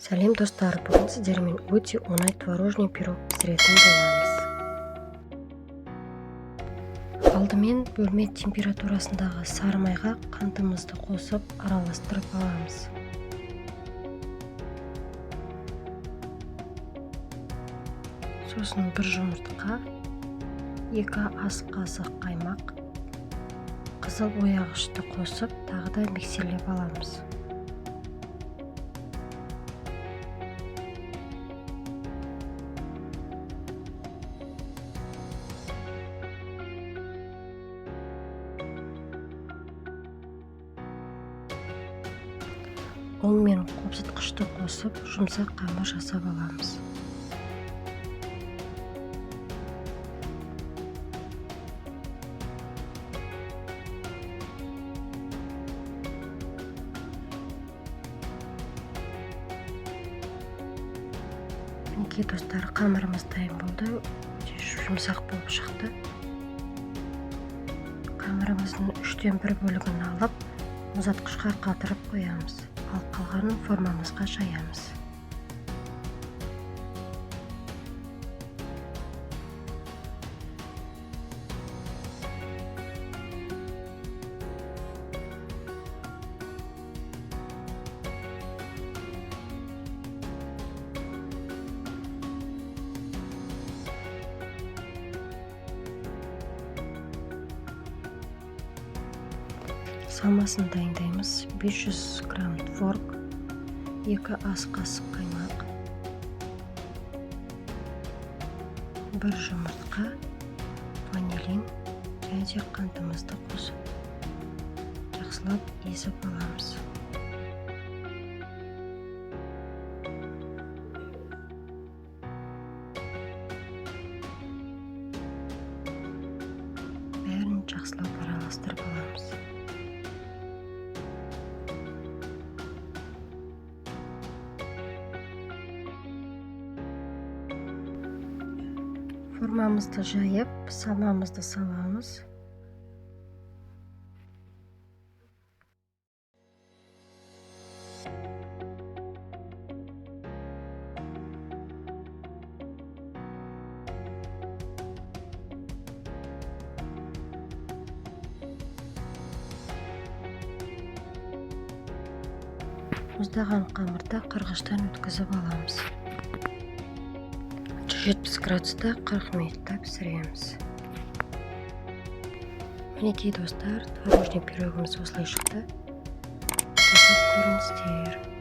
Сәлем, достар! Бүгін сіздермен өте оңай творожный пирог пісіретін боламыз. Алдымен бөлме температурасындағы сары майға қантымызды қосып, араластырып аламыз. Сосын бір жұмыртқа, 2 ас қасық қаймақ, қызыл бояғышты қосып, тағы да миксерлеп аламыз. Ұн мен қопсытқышты қосып, жұмсақ қамыр жасап аламыз. Мінекей, достар, қамырымыз дайын болды, өте жұмсақ болып шықты. Қамырымыздың үштен бір бөлігін алып, мұздатқышқа қатырып қоямыз, ал қалғанын формамызға жаямыз. Салмасын дайындаймыз: 500 грамм творог, 2 ас қасық қаймақ, бір жұмыртқа, ванилин және де қантымызды қосып, жақсылап езіп аламыз. Бәрін жақсылап араластырып аламыз. Формамызды жайып, салмамызды саламыз. Мұздаған қамырды қырғыштан өткізіп аламыз. 170 градуста 40 минутта пісіреміз. Мінекей, достар, творожный пирогымыз осылай шықты. Жасап көріңіздер.